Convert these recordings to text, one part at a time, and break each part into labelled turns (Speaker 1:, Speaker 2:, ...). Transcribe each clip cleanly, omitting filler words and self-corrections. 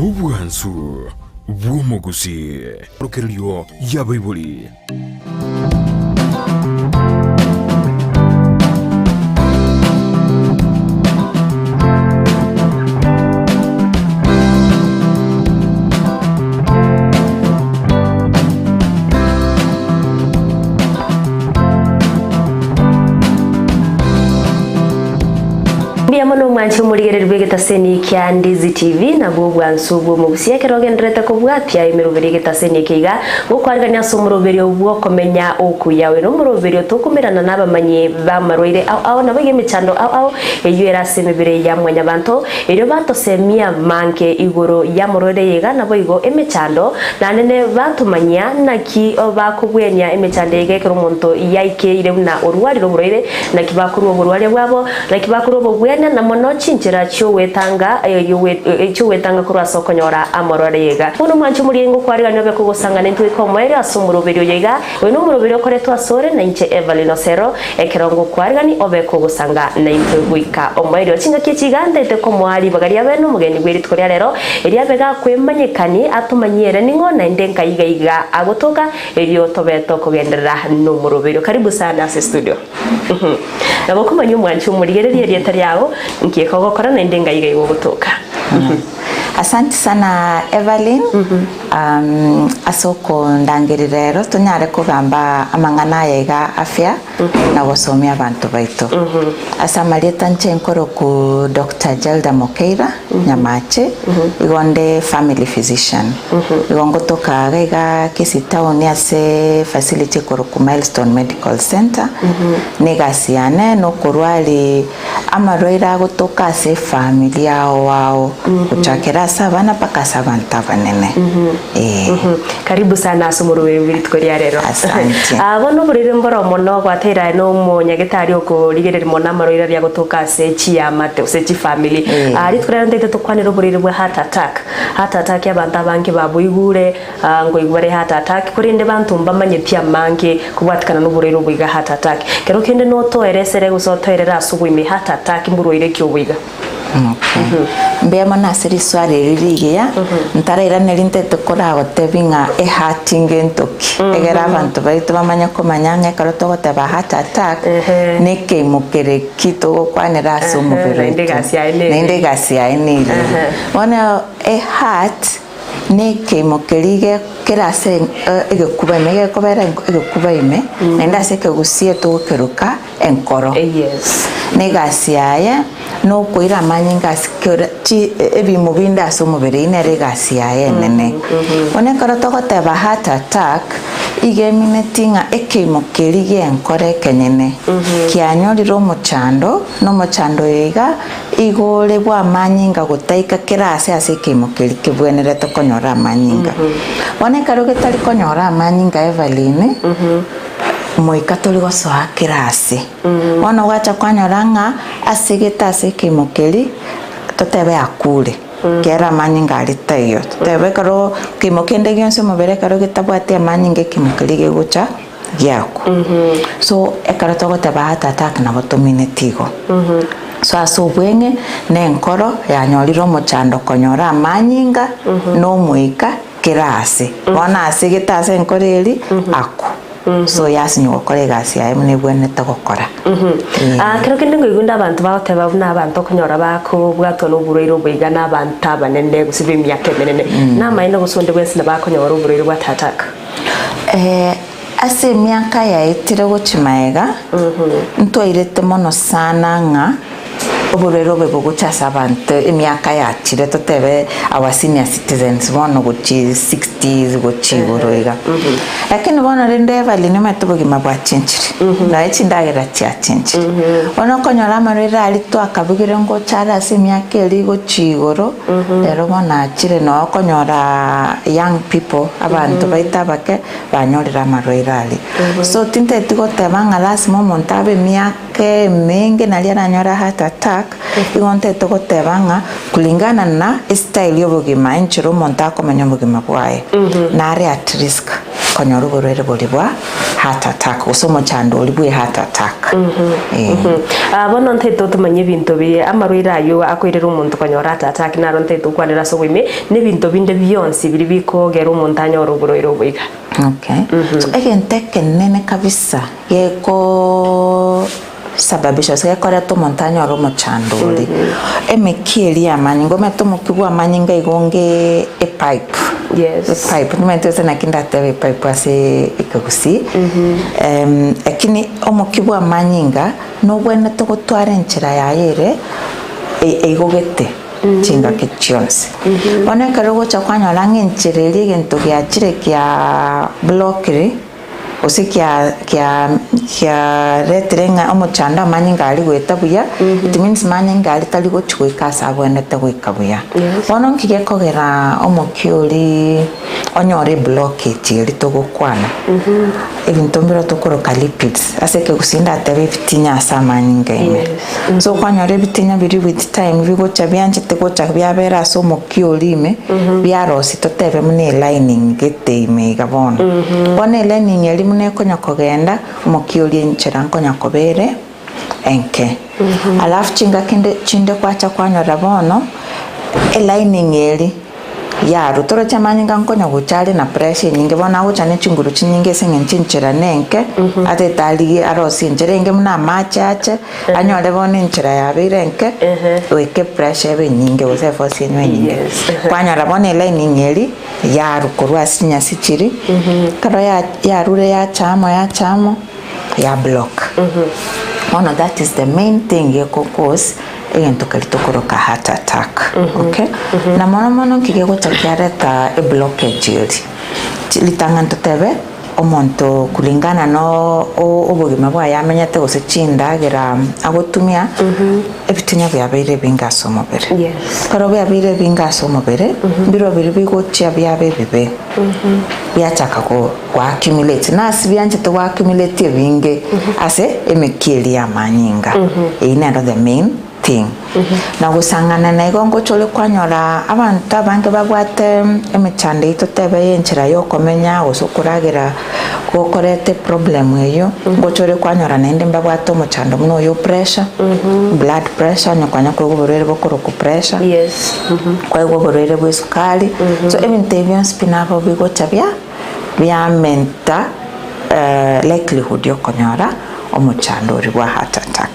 Speaker 1: Obwansu bw'omogusii. Orokererio y'abaibori.
Speaker 2: Mbuya mono omwanche omorigereria bw'egetaseni kia Ndizi TV, nabwo obwansu bw'omogusia ekero ogendererete kobwatia emeroberi y'egetaseni eke iga, gokwarigania ase omoroberio bw'okomenya okuya. Oyo nomoroberio tokomerana nabamanyi b'amarwaire ao ao naboigo emechando ao ao eyio ere ase emebere ya mwanyabanto, erio batosemia amange igoro y'amorwaire eye iga naboigo emechando, naende batomanyia naki bakobwenia emechando eye iga ekero omonto yaikeire buna orwarire oborwaire, naki bakorua oborwaria bwabo, Naki bakorua obobwene, na mono chinchera chi'ogwetanga, chi'ogwetanga korwa ase okonyora amorore iga. Bono omwanche omoria ingo kwarigania obe kogosangana intwe goika omoerio ase omoroberio oyo iga. Oyo nomoroberio okoretwa asore, na inche Evelyn Osero, ekero ngokwarigani obe kogosanga naintwe goika omoerio. Chingaki echi iga ntaete komoa ribaga riabe nomogeni bwe rituko ria rero, erio abe gakwemanyekani atomanyie ere ning'o naende nkai iga iga agotoka, erio tobe tokogenderera nomoroberio. Karibu sana ase studio. Nabo okomanya omwanchi omorigererie erieta riao, nki ekogokora naende ng'ai iga igo ogotoka.
Speaker 3: Asante sana Evelyn ase okondangeria rero tonyare kogamba amang'ana aya iga afya na gosomia abanto baito. Ase amarieta inche nkoroku Doctor Jelda Mokeira Nyamache, igo nde family physician. Igo ngotoka iga iga Kisii town ase facility ekorokwa Milestone Medical Centre, na egasi yane nokorwaria amarwaire agotoka ase efamiri ao ao, gochakera ase abana mpaka ase abanto abanene, eh.
Speaker 2: Karibu sana ase omorweri bwe rituko ria rero.
Speaker 3: Asante.
Speaker 2: Ah, bono oborwaire mboro mono gwateire aye na omonyagetari okorigereria mono amarwaire aria agotoka ase chiamate gose chifamiri.
Speaker 3: Eh.
Speaker 2: Ah, rituko ria rero ntaete tokwanere oborwaire bwa heart attack. Heart attack abanto abange baboigure, ah, nkoigwa bare heart attack, korende banto mbamanyeti amange kobwatikana na oborwaire obo iga heart attack. Kero kende notoeresere gose otoerere ase oboime heart attack mborwaire ki obo iga?
Speaker 3: Okay. Mbuya mono ase riswali eri rigiya, ntarairaneria ntaete koragotebi ng'a eheart ngento ki, egere abanto baito bamanye komanya ng'a ekero togoteba heart attack,
Speaker 2: Ehe.
Speaker 3: na ekeimo kere ki togokwanera ase
Speaker 2: Ehe,
Speaker 3: omobere
Speaker 2: naende
Speaker 3: oito.
Speaker 2: egasi yaye nere.
Speaker 3: Naende egasi yaye nere.
Speaker 2: Ehe.
Speaker 3: Bono eheart na ekeimo keria ge kere ase egekuba ime, egekobera egekuba ime, naende ase ekegusia togokeroka enkoro.
Speaker 2: Yes.
Speaker 3: Na egasi yaye nokoira amanyinga ase kera chi ebiimo binde ase omobere, eyio nere egasi yaye enene. Bono ekero togoteba heart attack, iga emineti ng'a ekeimo keria gi'enkoro ekenyene kianyorire omochando, na omochando oyo iga, igo ore bw'amanyinga gotaika kera ase ase ekeimo keria kebwenerete konyora amanyinga. Bono ekero getari konyora amanyinga Evelyn, Moika tori gosoa kera ase. Bono gwacha kwanyora ng'a ase gete ase ekeimo keria, totebe akure, kera amanyinga aria taiyo. Totebe ekero keimo kende gionsi omobere ekero getabwati amanyinga ekeimo keria gegocha giakwa. So ekero togoteba heart attack nabo tomineti igo. So ase obweng'e na enkoro yanyorire omochando konyora amanyinga na omoika kera aase. Bono ase gete ase enkoro eria, akwo. So yasinywa gokora egasi yaye buna ebwenerete gokora. Eh.
Speaker 2: Ah, kero kende nkoigwa inde abanto bagoteba buna abanto okonyora bakobwatwa na oborwaire obo iga na abanto abanene gose ba emiaka emenene. Namaene gose onde bwensi nabo akonyora oborwaire bwa heart attack?
Speaker 3: Eh, ase emiaka yaetire gochia magega, ntwairete mono sana ng'a Oborwaire obe bogocha ase abanto emiaka yachire totebe our senior citizens bono gochia sixties gochia igoro iga. Lakini bono rende Evelyn omanyete obogima bwachenchire, nonya chindagera chiachenchire. Bono okonyora amarwaire aria twakabugire ngocha are ase emiaka eria gochia igoro, rero bono achire nonya okonyora young people abanto baito abake banyorire amarwaire aria. So tinteti goteba ng'a lasima omonto abe emiaka. Emenge naria aranyore heart attack, igo ntete goteba ng'a kulingana na estyle y'obogima enchera omonto akomenya obogima bwaye, nare at risk. konyora oborwaire boria bwa heart attack gose omochando oria bwe heart attack. Eh.
Speaker 2: Ah, bono ntaete otomanye ebinto biria amarwaire ayio akoirera omonto konyora heart attack naro ntaete okwanera ase oboime, na ebinto binde bionsi biria bikogera omonto anyore oborwaire obo iga.
Speaker 3: Okay. So egento ekenene kabisa geko sababisha gose gekoreta omonto anyore omochando oria, emeki eria y'amanyinga, omanyete omokia bwa amanyinga igo onge epipe,
Speaker 2: Yes.
Speaker 3: epipe, nimanyete gose naki ndatebe epipe ase ekegusii, lakini omokia bwa amanyinga nobwenerete gotwara enchera yaye ere eigogete chingaki chionsi. Bono ekero ogocha kwanyora ng'a enchera eria egento giachire kia blockire, gose kia kia kiaretire ng'a omochando amanyinga aria goeta buya, it means manyinga aria tari gochi goika ase abwenerete goika buya.
Speaker 2: Yes.
Speaker 3: Bono nki gekogera omokia oria onyore eblockage eria togokwana, ebinto mbire tokoroka lipids, ase ekegusii ndatebe ebitinya ase amanyinga ime.
Speaker 2: Yes.
Speaker 3: So kwanyora ebitinya biria with time bigocha bianchete gocha biabera ase omokia oria ime, biarosia totebe buna elining gete ime iga bono. Bono elining eria buna ekonya kogenda, omokia oria enchera nkonya koba ere enke. Alafu chingaki inde chinde kwacha kwanyora bono, elining eria yarwa, toroche amanyinga nkonya gocha are na pressure enyinge, bono agocha ne chinguru chinyinge ase eng'encho enchera ne enke, atete arigie arosie enchera enge buna amache ache, anyore bono enchera yabeire enke, goika epressure ebe enyinge gose eforce enywe enyinge.
Speaker 2: Yes.
Speaker 3: Kwanyora bono elining eria, yarwa korwa ase chinyasi chiria, ekero ya yarure yacha amo yacha amo, ya block. Bono that is the main thing geko cause egento keria tokoroka heart attack, okay. Na mono mono nki gegocha kiareta eblockage eria, chi ritang'ani totebe omonto kulingana na obogima bwaye amenyete gose chindagera agotumia, ebitinya biabeire ebinge ase omobere.
Speaker 2: Yes.
Speaker 3: Ekero biabeire ebinge ase omobere, mbirobio biria bigochia biaba ebibe, biachaka go accumulate, na ase bianchete go accumulate ebinge ase emekia eria y'amanyinga. Eyio nero the main thing. Na gosang'ana na igo ngocha ore kwanyora abanto abange babwate emechando eyio totebe y'enchera y'okomenya gose okoragera gokoreta eproblem eyio, ngocha ore kwanyora naende mbabwate omochando buna oyo o pressure, blood pressure onye kwanya koigwa oborwaire bokorokwa pressure,
Speaker 2: Yes.
Speaker 3: kwaigwa oborwaire bwa esukari, so ebinto ebi bionsi pi nabo bigocha bia biamenta likelihood yokonyora omochando oria bwa heart attack.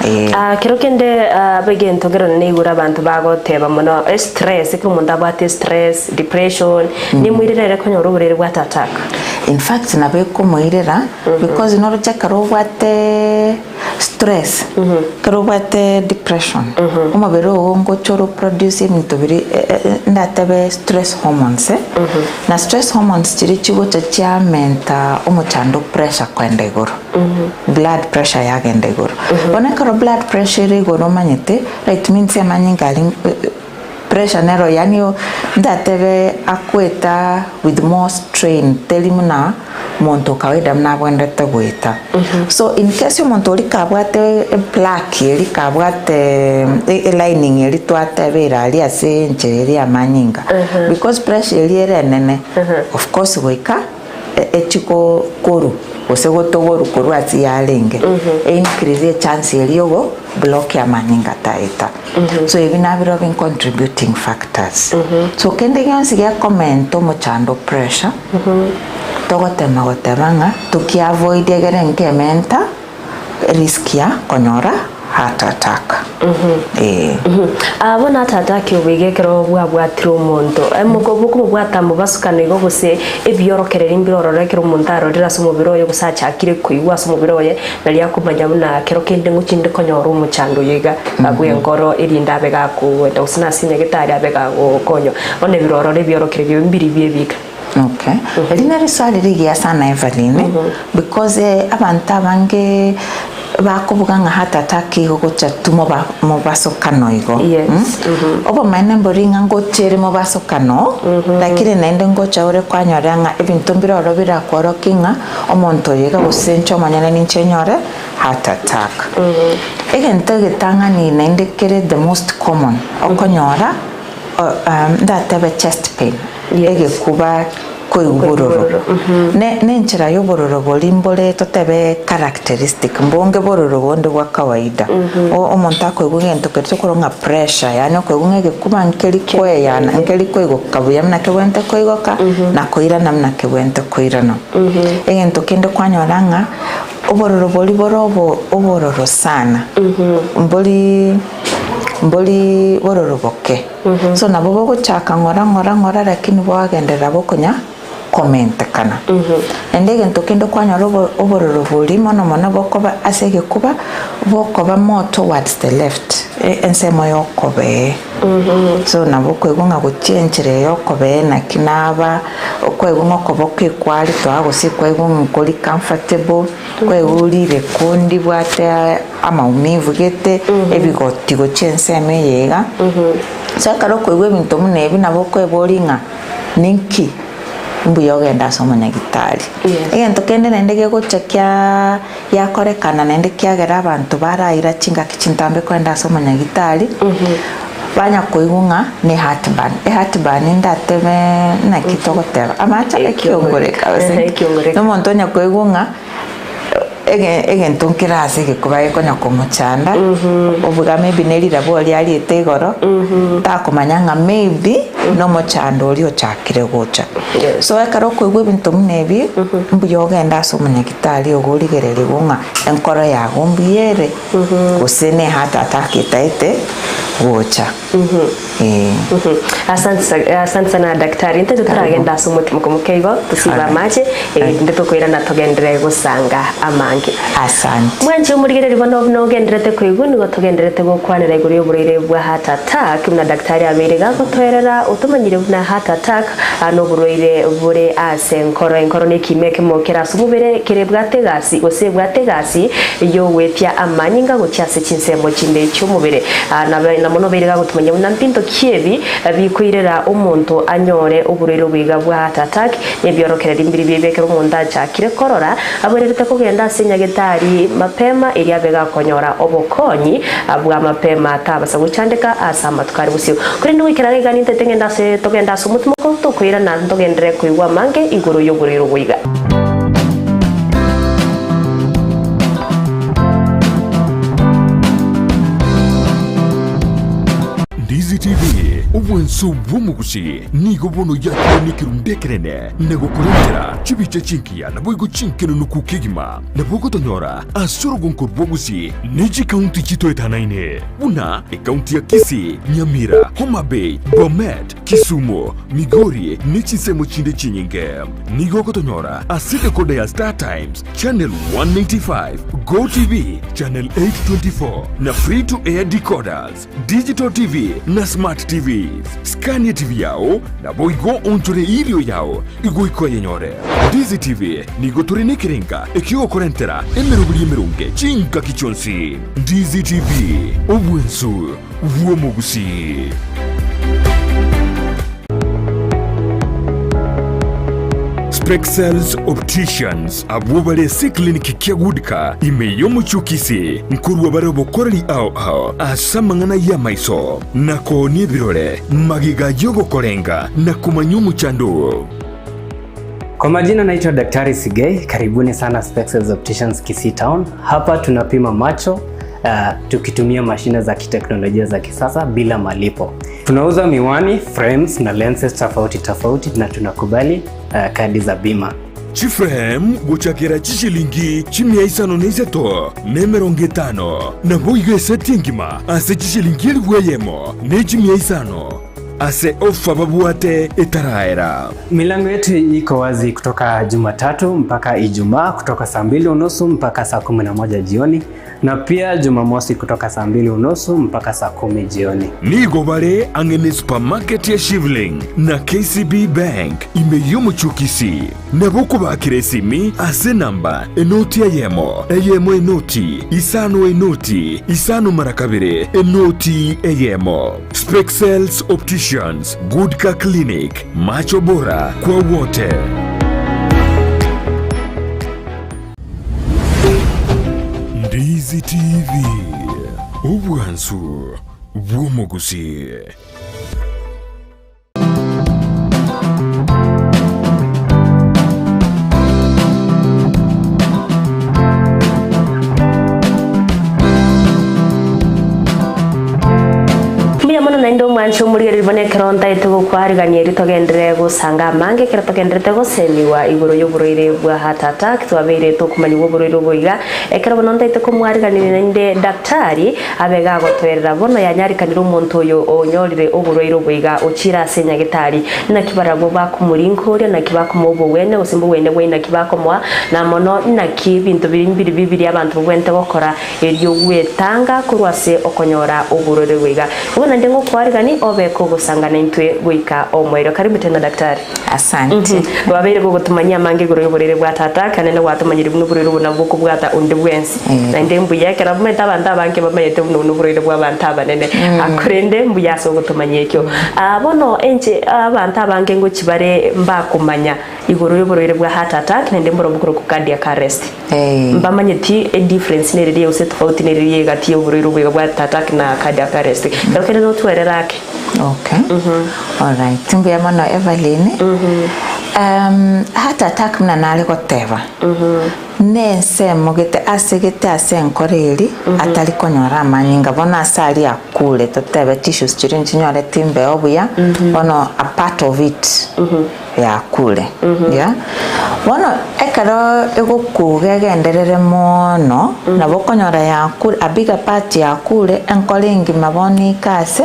Speaker 3: Eh.
Speaker 2: Ah, kero kende ah, egento kero naigure abanto bagoteba mono estress, ekero omonto abwate estress, depression, nemoirere ere konyora oborwaire bwa heart attack.
Speaker 3: In fact nabo ekomoirera because noroche ekero obwate stress, ekero obwate depression, omobere ogo ngocha ore oproduce ebinto biria ndatebe stress hormones eh, na stress hormones chiria chigocha chiamenta omochando pressure koenda igoro, blood pressure yagenda igoro. Bono ekero blood pressure ere igoro omanyete, it means amanyinga aria Pressure nero yaani ndatebe agoeta with more strain teri buna monto kawaida buna abwenerete goeta. So in case omonto oria kabwate eplaque eria kabwate elining eria twateba ere aria ase enchera eria ya amanyinga because pressure eria ere enene of course goika echi koru gose gotogoru korwa ase yarenge e increase echance eria yogo block amanyinga taeta. So ebi nabirobio contributing factors. So kende gionsi gekomenta omochando pressure, togotema goteba ng'a toki avoid egere nkementa risk ya konyora heart attack. Eeh.
Speaker 2: Ah, bono heart attack obo iga ekero bwabwatire omonto, bokomobwata mobasukano igo gose ebiorokererio mbire ororo ekero omonto arorire ase omobere oye gose achakire koigwa ase omobere oye, Nario akomanya buna kero kende ngochia inde konyora omochando oyo iga bw'enkoro, erinde abe gakoenda gose nase nyagetari abe gagokonywa. Bono ebiroro ororo ebiorokererio mbiri bi'ebiika.
Speaker 3: Okay. Eri nari riswali rigiya sana Evelyn, because abanto abange bakobuga ng'a heart attack igo gocha tu moba mobasokano igo.
Speaker 2: Yes.
Speaker 3: Obomaene mbori ng'a ngocha ere mobasokano, lakini naende ngocha ore kwanyora ng'a ebinto mbire ororo birakworokie ng'a Omonto oyo iga gose inche omonyene ninche nyore heart attack. Egento egetang'ani naende kere the most common okonyora ndatebe chest pain,
Speaker 2: Yes.
Speaker 3: egekuba Koigwa
Speaker 2: Koigwa
Speaker 3: bororo.
Speaker 2: bororo,
Speaker 3: Ne nenchera ya obororo boria mbore totebe characteristic, mbonge bororo bonde bwa kawaida. O- Omonto akoigwa egento keria tokorwa ng'a pressure, yaani okoigwa ng'a egekuba nkeri koeyana, nkeri koigoka buya buna kebwenerete koigoka, na koirana buna kebwenerete koirana. Egento kende kwanyora ng'a, obororo boria bore obo obororo sana, mbori mbori bororo boke. So nabo bogochaka ng'ora ng'ora ng'ora lakini bwagenderera bokonya komentekana. Naende egento kende kwanyora obo obororo boria mono mono bokoba ase egekuba, bokoba more towards the left, ensemo ya okobee. So nabo okoigwa ng'a gochia enchera eye ya okobee naki naba, okoigwa ng'a okoboko ekwaritoa gose kwaigwa ng'a nkori comfortable, kwaigwa orire kondi bwate amaumivu gete, ebigoti gochia ensemo eye iga. So ekero okoigwa ebinto buna ebi nabo okoeboria ng'a ninki mbuya ogende ase omonyagitari.
Speaker 2: Yes.
Speaker 3: Egento kende naende gegocha kiaaa giakorekana naende kiagera abanto baraira chingaki chintambe kogenda ase omonyagitari, banya koigwa ng'a ne heartburn. Eheartburn ndatebe naki togoteba amache ekiongoreka gose
Speaker 2: Ehe, ekiongoreka.
Speaker 3: na omonto onya koigwa ng'a ege egento nkere ase egekuba gekonya komochanda, obuga maybe ne rirabwo oria ariete igoro, takomanya ng'a maybe nomochando oria ochakire gocha.
Speaker 2: Yes.
Speaker 3: So ekero okoigwa ebinto buna ebi, mbuya ogende ase omonyagitari ogo origererigwe ng'a enkoro yago mbuya ere, gose ne heart attack etaete gocha. Eh.
Speaker 2: Asante sa- asante sana daktari ntache toragenda ase omotimoko moke igo tosibe
Speaker 3: Alright.
Speaker 2: amache erinde tokoirana togenderere gosanga amange
Speaker 3: Asante.
Speaker 2: Mwanche omorigereria bono buna ogendererete koigwa nigo togendererete gokwanera igoro y'oborwaire bwa heart attack buna daktari abeire gagotoerera otomanyire buna heart attack noborwaire bore ase enkoro enkoro nekiimo ekemo kere ase omobere kere ebwate egasi gose ebwate egasi y'ogwetia amanyinga gochia ase chinsemo chinde chi'omobere. Na mono obeire gagotumanyia buna mbinto ki ebi bikoirera omonto anyore oborwaire oboiga bwa heart attack, na ebiorokererio mbiri biabi ekero omonto achakire korora abwenerete kogenda ase nyagetari mapema erio abe gakonyora obokonyi bwa mapema tabasa gochandeka ase amatuko are bosio. Korende goikera iga nintete ngende ase togende ase omotimoko tokoirana ntogenderere koigwa amange igoro y'oborwaire oboiga.
Speaker 1: Ndizi TV, obwanso bw'omogusi, nigo bono yakire nekerundu ekenene na gokorentera chibicha chingiya naboigo chinkenenuku kegima. Nabo ogotonyora ase orogonko rw'ogusi ne chikaunti chitoetanaine buna ekaunti ya Kisii, Nyamira, Homa Bay, Bomet, Kisumu, Migori ne chinsemo chinde chinyinge. Nigo ogotonyora ase decoder ya Star Times, Channel 195, Go TV, Channel 824 na Free to Air decoders, Digital TV na Smart TVs. Scan TV yao naboigo onchore erio yao igoika oyenyore. Ndizi TV nigo tore nekerenga ekiogokorentera emeroberi emeronge chingaki chionsi. Ndizi TV, obwensu bw'omogusii. Spexels Opticians abwo bare ase eclinic kia Goodka ime y'omochie o Kisii nkorua bare obokoreri ao ao ase amang'ana y'amaiso na koonia ebirore magega y'ogokorenga na komanya omochando oo.
Speaker 4: Kwa majina naitwa Daktari Sigei, karibuni sana Spexels Opticians Kisii Town. Hapa tunapima macho tukitumia mashine za kiteknolojia za kisasa bila malipo. Tunauza miwani, frames na lenses tofauti tofauti na tunakubali kadi za bima.
Speaker 1: Chiframe gochakera chishilingi chimia isano na isato na emerongo etano, naboigo eseti engima ase chishilingi elifu eyemo ne chimia isano. Ase ofa babwate etaraera.
Speaker 4: Milango yetu iko wazi kutoka Jumatatu mpaka Ijumaa kutoka saa mbili unusu mpaka saa 11 jioni na pia Jumamosi kutoka saa mbili unusu mpaka saa 10 jioni.
Speaker 1: Nigo bare ang'e ne supermarket ya Shivling na KCB Bank ime y'omochie o Kisii. Nabo okobakera esimi ase enamba enoti eyemo, eyemo enoti, isano enoti, isano mara kabere, enoti eyemo. Spexels Opticians, Good Car Clinic, macho bora kwa wote. Ndizi TV, obwansu bw'omogusii.
Speaker 2: Omwanche omorigereria bono ekero ntaete gokwarigania erio togenderere gosanga amange ekero togendererete gosemigwa igoro y'oborwaire bwa heart attack twabeire tokomanyigwa oborwaire obo iga ekero bono ntaete komwariganiria naende daktari abe gagotoerera bono yanyarikanire omonto oyo onyorire oborwaire obo iga ochire ase nyagetari naki barabwo bakomorinkoria naki bakomoa obogwenia gose mbogwenia bwai naki bakomoa na mono naki ebinto biri mbiribi biria abanto babwenerete gokora Erio gwetanga korwa ase okonyora obororerwe iga. Bono naende ngokwarigani obe kogosanga naintwe goika omoerio. Karibu tena daktari.
Speaker 3: Asante.
Speaker 2: Gwabeire gogotomanyia amange igoro y'oborwaire bwa tata, ekanene gwatomanyire buna oborwaire obo nabwo bokobwata onde bwensi. Naende mbuya ekero omanyete abanto abange bamanyete buna obo noborwaire bw'abanto abanene. Korende mbuya ase ogotomanyia ekio. Bono inche abanto abange ngochia bare mbakomanya igoro y'oborwaire bwa heart attack naende mborobwo korokwa cardiac arrest. Mbamanyeti edifference neriria gose etofauti neriria egati y'oborwaire obo bwa heart attack na cardiac arrest. Ekero kende notwerere ake.
Speaker 3: Okay. Alright. Mbuya mono Evelyn. Heart attack buna nare goteba, nensemo gete ase gete ase enkoro eria atari konyora amanyinga bono ase aria akure totebe tissues chiria nchinyore timbeo buya bono a part of it yakure yeah. Bono ekero egokuga egenderere mono, nabo okonyora yakure a bigger part yakure enkoro engima bono ika ase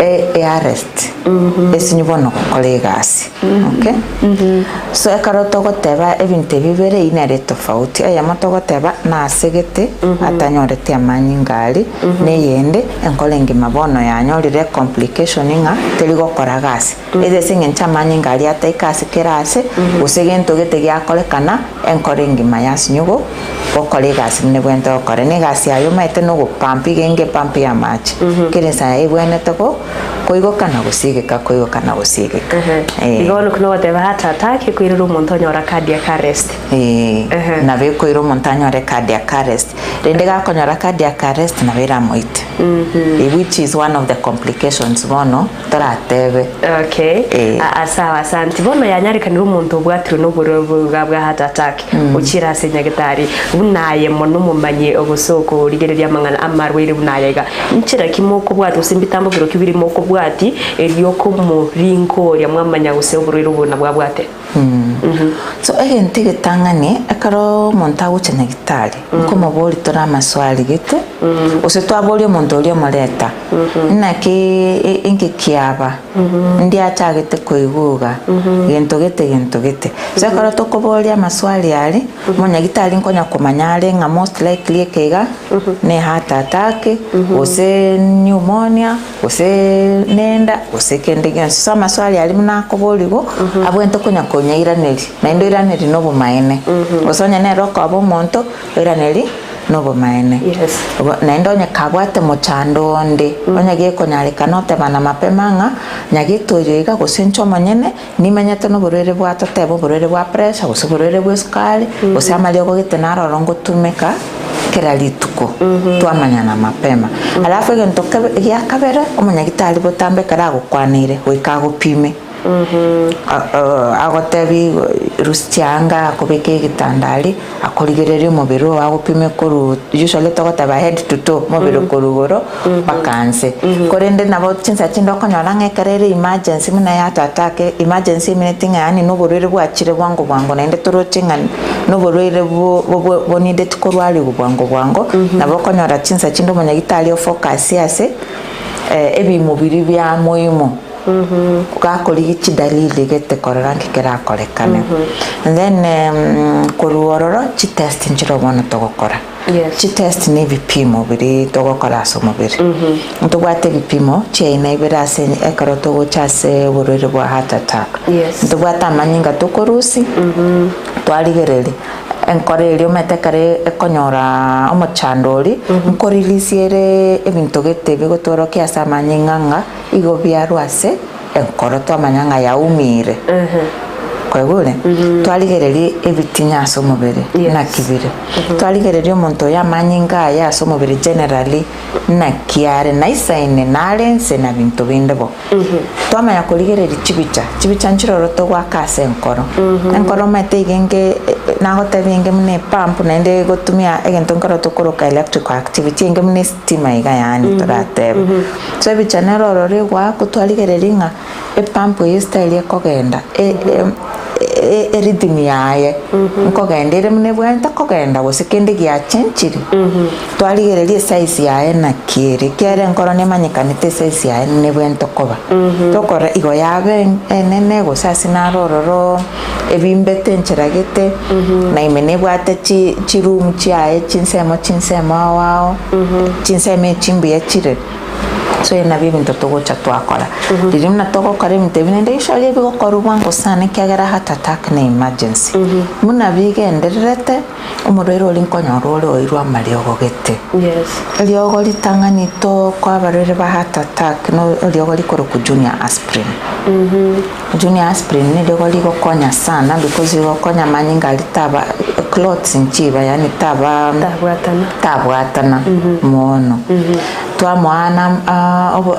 Speaker 3: e arrest esinye bono gokora egasi okay. So ekero togoteba ebinto ebi bibere eywo nere etofauti, eyemo togoteba nasegete atanyoreti amanyinga aria, na eyende enkoro engima bono yanyorire ecomplication ng'a teri gokora gasi. Ase ase engencho amanyinga aria ataika ase kera aase, gose gento gete giakorekana, enkoro engima yasinywa go gokora egasi buna ebwenerete gokora. Na egasi yaye omanyete na ogopump iga enge epump ya amache. Kera ensa yaye ebwenerete go koigoka na gosigeka koigoka na gosigeka. Eh.
Speaker 2: Igo bono buna ogoteba heart attack ekoirera omonto onyora cardiac arrest.
Speaker 3: Eeh, nabo ekoira omonto anyore cardiac arrest. Rende gakonyora cardiac arrest nabo eramoite. Which is one of the complications bono. toratebe.
Speaker 2: Okay.
Speaker 3: Eh.
Speaker 2: Ah, ah, sawa asanti bono yanyarekanire omonto obwatirwe noborwaire bwa bwa heart attack ochire ase nyagetari buna aye mono omomanye gose okorigereria amang'ana amarwaire buna aya iga nchera ki mokobwati gose mbitambo biro ki biri mokobwati erio okomorinkoria mwamanya gose oborwaire obo nabwabwate
Speaker 3: So egento egetang'ani, ekero omonto agocha nyagitari, nkomoboria tore amaswali gete, gose twaboria omonto oria omoreta, naki inki kiaba, ndi achagete koigwa iga, gento gete gento gete. So ekero tokoboria amaswali aria, omonyagitari nkonya komanya are ng'a most likely eke iga, ne heart attack, gose pneumonia. gose nenda, gose kende gionsi. So amaswali aria buna akoborigwa, abwenerete konya konyairaneria, naende oiranerie na obomaene. Gose onye nere okoba omonto, oiranerie na obomaene.
Speaker 2: Yes.
Speaker 3: Obo naende onye kabwate mochando onde, onye gekonyarekana otebana mapema ng'a nyagete oyo iga gose inche omonyene, nimenyete na oborwaire bwa totebe oborwaire bwa pressure, gose oborwaire bwa esukari, gose amariogo gete naro oro ngotumeka, kera rituko, twamanyana mapema. Alafu egento kebe gia kabere, omonyagitari botambe ekero agokwaneire, goika agopime, agotebi rusia chianga akobeke egetanda aria, akorigereria omobere oo agopime korwa usually togoteba head to toe, omobere korwa igoro mpaka nse. Korende nabo chinsa chinde okonyora ng'a ekero ere emergency buna ya heart attack, emergency emineti ng'a yaani na oborwaire bwachire bwango bwango naende toroche ng'a na oborwaire bo bo bonideti korwariwa bwango bwango, nabo okonyora chinsa chinde omonyagitari ofocus ase ebimo biria bia muhimu, gakorigia chidalili gete korora nki kerakorekane. And then korwa ororo chitest nchire bono togokora.
Speaker 2: Yes.
Speaker 3: Chitest na ebipimo biria togokora ase omobere. Ntobwate ebipimo chiaina ibere ase ekero togocha ase oborwaire bwa heart attack.
Speaker 2: Yes.
Speaker 3: Ntobwate amanyinga tokorusia, twarigereria enkoro eria omanyete ekero ekonyora omochando oria, nkorelease ere ebinto gete bigotworokia ase amanyinga ng'a igo biarwa ase enkoro twamanya ng'a yaumire. Kwaigure? Twarigereria ebitinya ase omobere
Speaker 2: Yes.
Speaker 3: naki bire. Twarigereria omonto oyo amanyinga aye ase omobere generally naki are, naisaine, nare nse na binto binde bo. Twamanya korigereria chibicha, chibicha nchiroro togoaka ase enkoro. Enkoro omanyete iga enge nagotebia enge buna epump naende egotumia egento nkero tokoroka electrical activity enge buna estima iga yaani toratebe. So ebicha nero ororo egoakwa twarigereria ng'a epump eye estyle ekogenda erhythm yaye nkogenda ere buna ebwenerete kogenda gose kende giachenchire. Twarigereria esize yaye naki ere, ekiagera enkoro nemanyekanete esize yaye nebwenerete koba. Tokora igo yabe enene gose ase naro ororo ebimbete enchera gete, na ime nebwate chi chiroom chiaye chinsemo chinsemo ao ao, chinsemo echi mbuya chire. So ebi nabio ebinto togocha twakora. Riria buna togokora ebinto ebi naende usually ebigokorwa bwango sana ekiagera heart attack ne emergency. Buna bigendererete, omorwaire oria nkonyora ore oirwe amariogo gete.
Speaker 2: Yes.
Speaker 3: Eriogo ritang'ani tokoa abarwaire ba heart attack no eriogo rikorokwa junior aspirin. Junior aspirin neriogo rigokonya sana because rigokonya amanyinga aria taba clots nchiba yaani taba
Speaker 2: Tabwatana.
Speaker 3: tabwatana mono. Twamoa na obo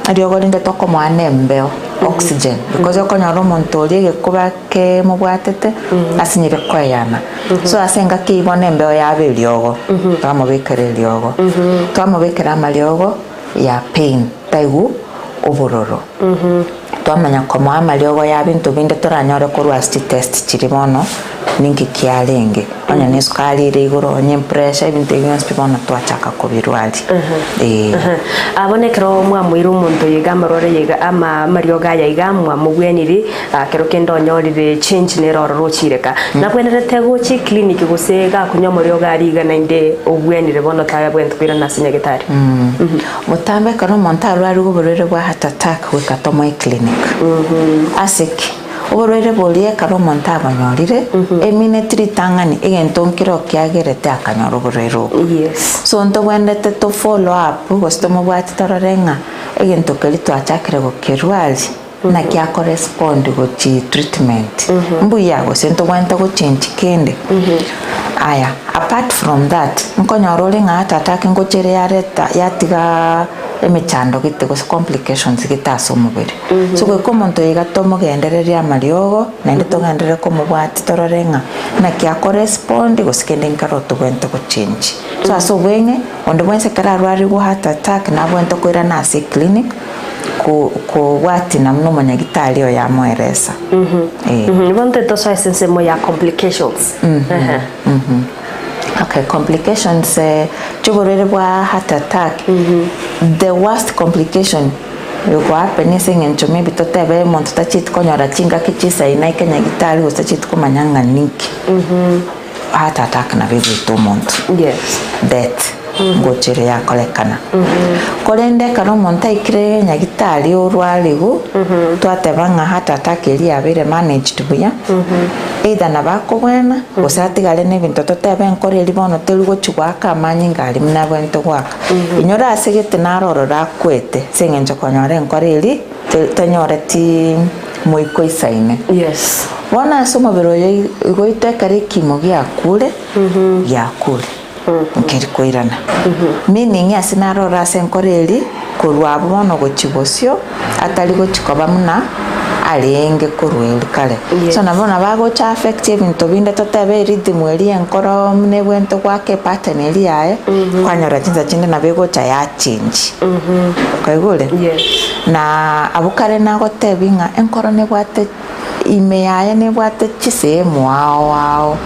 Speaker 3: eriogo rinde tokomoa na embeo oxygen because okonyora omonto oria egekuba kemobwatete asinyire koeyana. So ase engaki eyio bono embeo yaba eriogo, twamobekera eriogo. Twamobekera amariogo ya pain, taigwa obororo. Twamanya komoa amariogo ya binto binde toranyore korwa ase chitest chiria bono ninki kiarenge. Onye ne esukari ere igoro, onye epressure, ebinto ebi bionsi pi bono twachaka kobirwaria. Eeh.
Speaker 2: Aa bono ekero mwamoire omonto oyo iga amarware aya iga ama amariogo aya iga mwamobweniri, kero kende onyorire change nere ororo ochire ka. Nabwenerete gocha eclinic gose gakonywa amariogo aria iga naende obwenire bono tabwenerete koirana ase nyagetari?
Speaker 3: Botambe ekero omonto arwarigwe oborwaire bwa heart attack goika tomoe eclinic. Ase ki? Oborwaire boria ekero omonto abonyorire, emineti ritang'ani egento nkere kiagerete akanyora oborwaire obwo.
Speaker 2: Yes.
Speaker 3: So ntobwenerete to follow up gose tomobwati torore ng'a egento keria twachakire gokerwaria naki ako respond gochi treatment. Mbuya gose ntobwenerete gochengi kende. Aya, apart from that, nkonyora ore ng'a heart attack ngocha ere yareta yatigaa emechando gete gose complications gete ase omobere. So goika omonto oyo iga tomogendererie amariogo, naende togenderere komobwatia torore ng'a naki ako respond gose kende nkere otobwenerete gochengi. So ase obweng'e, onde bwensi ekero arwarigwe heart attack nabwenerete koirana ase eclinic, ko kobwatina buna omonyagitari oye amoeresa. Eh.
Speaker 2: Bono tosoe ase ensemo ya complications. Ehe.
Speaker 3: Okay, complications eh, chi'oborwaire bwa heart attack, the worst complication egohappen ase eng'encho maybe totebe omonto tachieti konyora chingaki chisaina eke nyagitari gose tachieti komanya ng'a ninki, heart attack nabo egoita omonto.
Speaker 2: Yes.
Speaker 3: Death ngocha ere yakorekana. Korende ekero omonto aikire nyagitari orwarigwe, twateba ng'a heart attack eria yabeire managed buya, either nabo akobwena, gose atigare na ebinto totebe enkoro eria bono teri gochia goaka amanyinga aria buna abwenerete goaka. Inyora ase gete naro ororo akwete, ase eng'encho konyora enkoro eria, te- tanyoreti moika oisaine.
Speaker 2: Yes.
Speaker 3: Bono ase omobere oyo igo oito ekero ekimo giakure, giakure. Nkeri koirana. Meaning ase naroro ase enkoro eria, korwa abwo bono gochia bosio, atari gochia koba buna arenge korwa erio kare. So nabo nabo agocha affect ebinto binde totebe erhythm eria ya enkoro buna ebwenerete goaka epattern eria yaye, kwanyora chinsa chinde nabo egocha yachange. Kwaigure?
Speaker 2: Yes.
Speaker 3: Na abwo kare nagotebia ng'a enkoro nebwate Ime yaye nebwate chisehemu ao ao.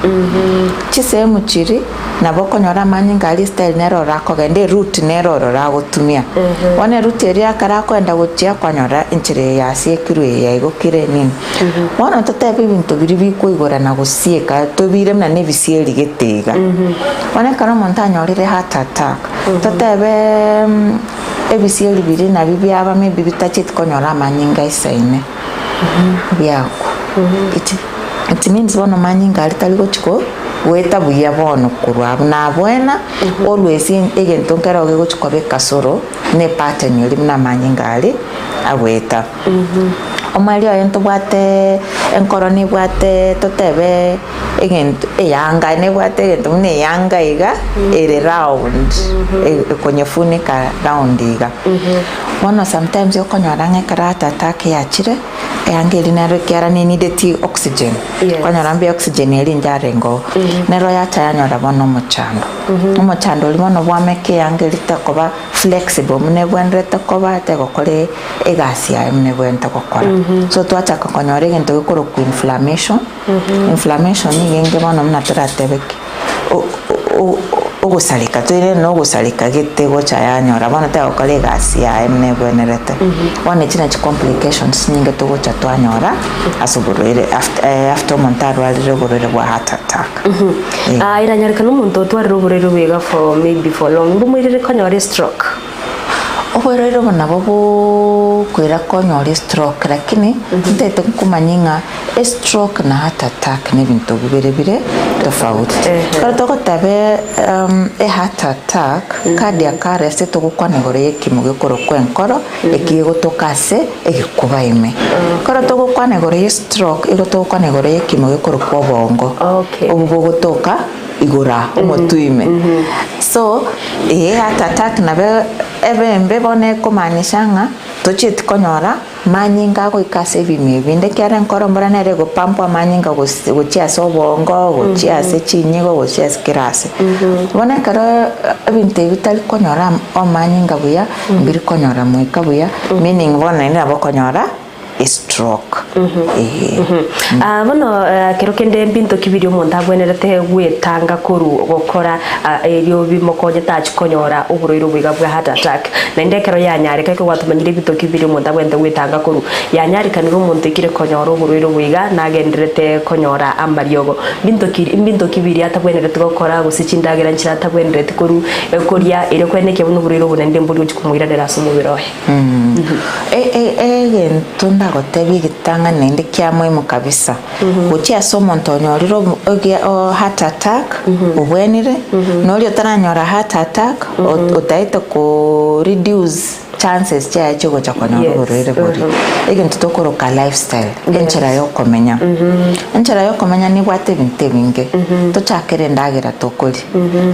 Speaker 3: Chisehemu chiria nabo okonyora amanyinga aria estyle nere oro akogenda, eroute nere oro agotumia. Bono eroute eria ekero akoenda gochia kwanyora enchera eye yasiekirwe eye yaigokire nini. Bono totebe ebinto biria bikoigora na gosieka tobire buna na ebisieri gete iga. Bono ekero omonto anyorire heart attack, totebe ebisieri biria nabio biaba maybe bitacheti konyora amanyinga aisaine. biakwa. It it means bono manyinga aria tari gochi ko goeta buya bono korwa abwo naboena always egento nkero gegochi koba ekasoro na epattern eria buna amanyinga aria agoeta. Omoerio oye ntobwate enkoro nebwate totebe egento eyanga nebwate egento buna eyanga iga ere round ekonyefunika round iga. Bono sometimes okonyora ng'a ekero heart attack yachire, eyanga eria nero ekiara nenideti oxygen, okonyora mbuya oxygen eria injarenge oo, nero yacha yanyora bono omochando. Omochando oria bono bwameka eyanga eria tekoba flexible buna ebwenerete koba tegokora egasi yaye buna ebwenerete gokora. So twachaka konyora egento gekorokwa inflammation, inflammation nigo enge bono buna toratebe ki o- o- ogosareka toire na ogosareka gete gocha yanyora bono tegokora egasi yaye buna ebwenerete. Bono echi nachi complications chinyinge togocha twanyora ase oborwaire after after omonto arwarire oborwaire bwa heart attack.
Speaker 2: Ah, eranyarekane omonto otwarire oborwaire obo iga for maybe for long, mbomoirere konyora estroke?
Speaker 3: Oborwaire obo nabo bokoira konyora estroke lakini ntagete nkomanye ng'a estroke na heart attack na ebinto bibere bire tofauti. Ekero togoteba eheart attack, cardiac arrest togokwana igoro ya ekimo gekorokwa enkoro eki gegotoka ase egekuba ime. Ekero togokwana igoro ya estroke igo togokwana igoro ya ekimo gekorokwa obongo, obwo bogotoka igoro aa omotwe ime. So ee heart attack nabo ebe embe bono ekomaanisha ng'a tochieti konyora manyinga agoika ase ebimo ebi binde ekiagera enkoro mbora nere egopampwa amanyinga gose gochia ase obongo, gochia ase chinyigo, gochia ase kera ase. Bono ekero ebinto ebi bitari konyora amanyinga buya, mbiri konyora moika buya, meaning bono naende nabo okonyora estroke eeh.
Speaker 2: Ah, bono eh, kero kende mbinto ki biria omonto abwenerete gwetanga korwa gokora ah, erio bimokonye tachi konyora oborwaire obo iga bwa heart attack. Naende ekero yanyareka ekero gwatomanyire ebinto ki biria omonto abwenerete gwetanga korwa, yanyarekanire omonto oikire konyora oborwaire obo iga nagendererete konyora amariogo. Mbinto ki mbinto ki biria atabwenereti gokora gose chindagera nchire atabwenereti korwa koria erio kwenekia buna oborwaire obo naende mbori gochia komoiranera ase omobere oye.
Speaker 3: Egento ndagotebie egetang'ani naende kia muhimu kabisa, gochia ase omonto onyorire obo ogia o heart attack, obwenire, na oria otaranyora heart attack, ot- otaete ko reduce chances chiaye chia ogocha konyora
Speaker 2: Yes,
Speaker 3: oborwaire boria. Egento tokoroka lifestyle, enchera ya okomenya. Enchera ya okomenya nebwate ebinto ebinge, tochakere endagera tokoria.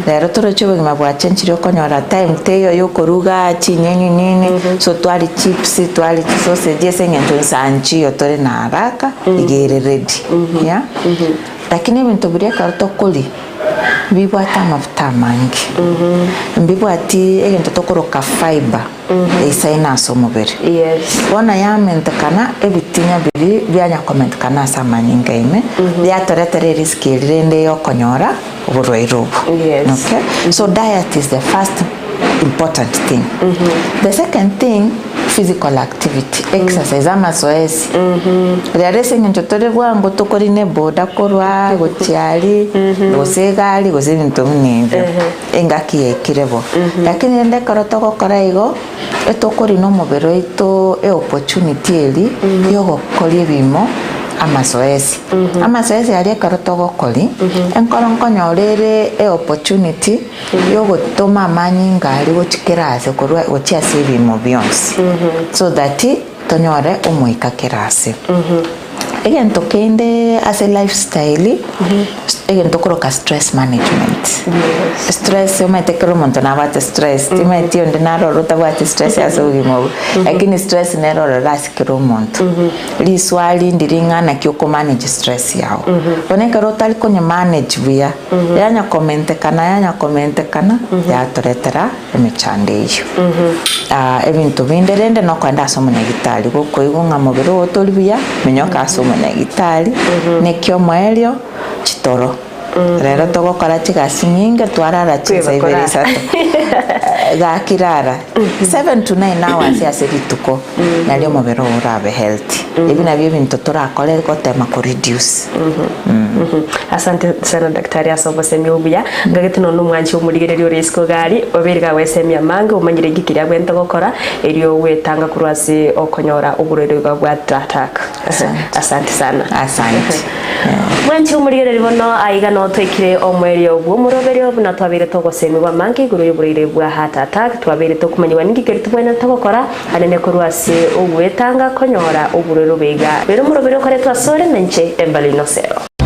Speaker 3: Rero toroche obogima bwachenchire okonyora time teiyo yokoruga chinyeni nini, so twari chips, twari chisausage ase eng'encho nsa nchiyo tore na haraka iga ere ready yeah. Lakini ebinto biria ekero tokoria bibwate amafuta amange, mbibwati egento tokoroka fibre eisaine ase omobere. Bono yamentekana ebitinya biria bianya komentekana ase amanyinga ime, biatoretera erisk eria rende yokonyora. oborwaire obo.
Speaker 2: Yes.
Speaker 3: Okay? So diet is the first important thing. The second thing, physical activity, exercise, amazoezi. Riaria ase eng'encho tore bwango tokorina eboda korwa gochia aria, gose egari gose ebinto buna ebio. Engaki yaikire bo. Lakini rende ekero togokora igo, etokorina omobere oito eopportunity eria yogokoria ebimo amazoezi. Amazoezi aria ekero togokoria, enkoro nkonyora ere eopportunity yogotoma amanyinga aria gochia kera ase korwa gochia ase ebimo bionsi so that tonyore omoika kera ase. Egento kende ase lifestyle, egento okoroka stress management. Stress omanyete kera omonto nabwate stress, timanyeti onde naro ore otabwati stress ase obogima obo, lakini stress nere ororo ase kera omonto. Riswali ndiri ng'a naki okomanage stress yago. Bono ekero otari konyemanage buya, yanya komentekana yanya komentekana, yatoretera emechando eyio. Ebinto binde rende nokoenda ase omonyagitari, gokoigwa ng'a mobere ogo tori buya, minyoka ase omonyagitari, neki omoerio, chitoro. Rero togokora chigasi nyinge twarara chinsa ibere isato, gaki rara 7 to 9 hours ase rituko, nario omobere ogo orabe healthy. Ebi nabio ebinto torakore gotema ko reduce.
Speaker 2: Asante sana daktari ase obosemia obuya, ngagete nonya omwanchi omorigereria ore isiko iga aria, obeire kagoesemia amange omanyire inki keria abwenerete gokora, erio gwetanga korwa ase okonyora oborwaire iga bwa attack. Asante sana.
Speaker 3: Asante.
Speaker 2: Mwanchi omorigereria bono aiga noo twaikire omoerio bw'omoroberio buna twabeire togosemigwa amange igoro y'oborwaire bwa heart attack, twabeire tokomanyigwa ninki keria tobwenerete gokora anene korwa ase ogwetanga konyora oborwaire. orobe iga. Bera omoroberi okoretwa asore na inche Everlyne Osero.